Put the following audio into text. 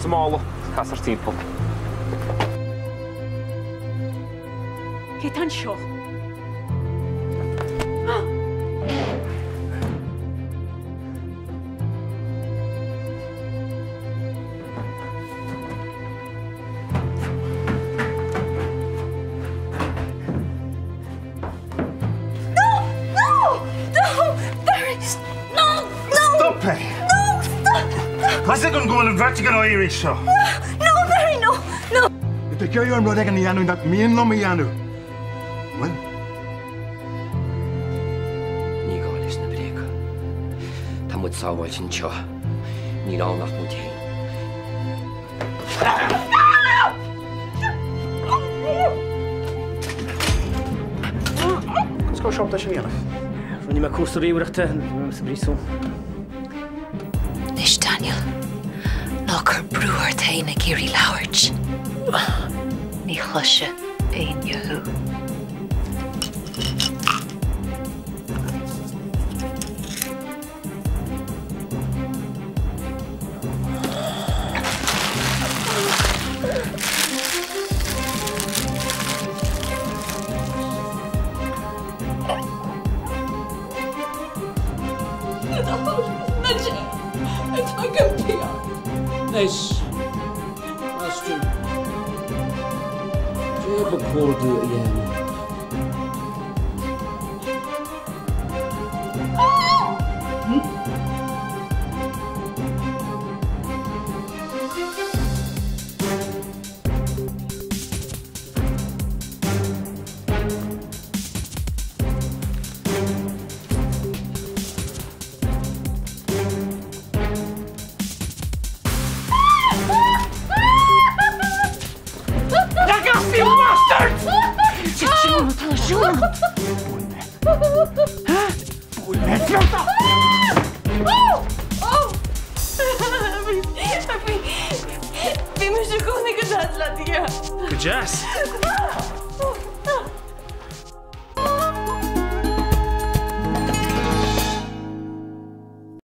Cuir sa mála is cas ort timpeall. Cé tá anseo? No! No! No! Barry! No! No! Stop é! No! Stop! Tá 'fhios agam go bhfuil an bheirt ag an éirí seo. No, Barry, no! No! Tá tú ag iarraidh orm rud éigin a dhéanamh nach mian liom a dhéanamh. Bhuel? Ní gá leis na bréaga. Tá muid sábháilte anseo. Níl ann ach muid féin. Conas go raibh sé ábalta sin a dhéanamh? Rinne mé cúrsa ríomhaireachta sa bpríosún. Anois Daniel, ná cuir brú ort féin ag iarraidh labhairt. Ní chloisfidh éinne thú. Anois, Austin, cé ba chóir dom a dhéanamh? Bhí mise i gcónaí go deas le Dia. Go deas.